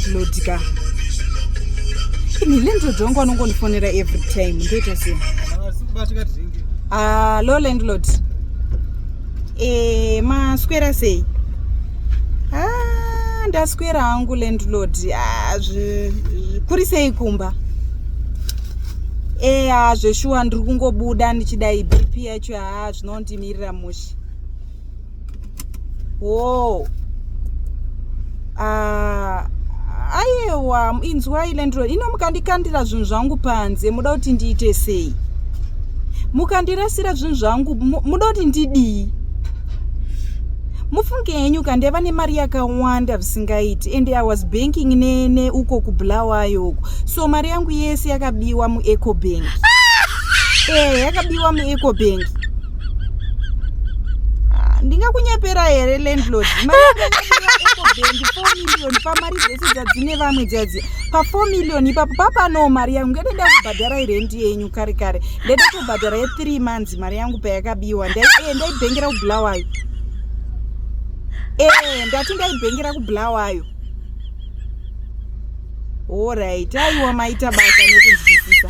Landlord ka. Ini landlord wangu anongondifonera every time. Ndoita sei? Hello landlord. Eh, maswera sei? Ah, ndaswera hangu landlord. Ah, kuri sei kumba? Eya, zveshuwa ndiri kungobuda ndichidai BP yacho haa zvinondimirira mushe. Wo. Ah, ayewa inzwai landlord ino mukandikandira zvinhu zvangu panze muda kuti ndiite sei? Mukandirasira zvinhu zvangu muda kuti ndidii? Mufunge henyu ka ndaiva nemari yakawanda zvisingaiti and I was banking neuko ne kuBulawayo uko so mari yangu yese yakabiwa muEcobank. Eh, yakabiwa muEcobank. Ah, ndingakunyepera here landlord? Mari yangu yakabiwa Ecobank 4 million pamari dzese dzadzine vamwe dzadzi pa 4 million ipapo papano mari yangu ngede ndakubhadhara irendi yenyu kare kare ndede kubhadhara ye 3 months mari yangu payakabiwa ndaibhengera kuBulawayo. Eh, ndati ndaibhengera kuBulawayo. Alright, aiwa maita basa nekunzwisisa.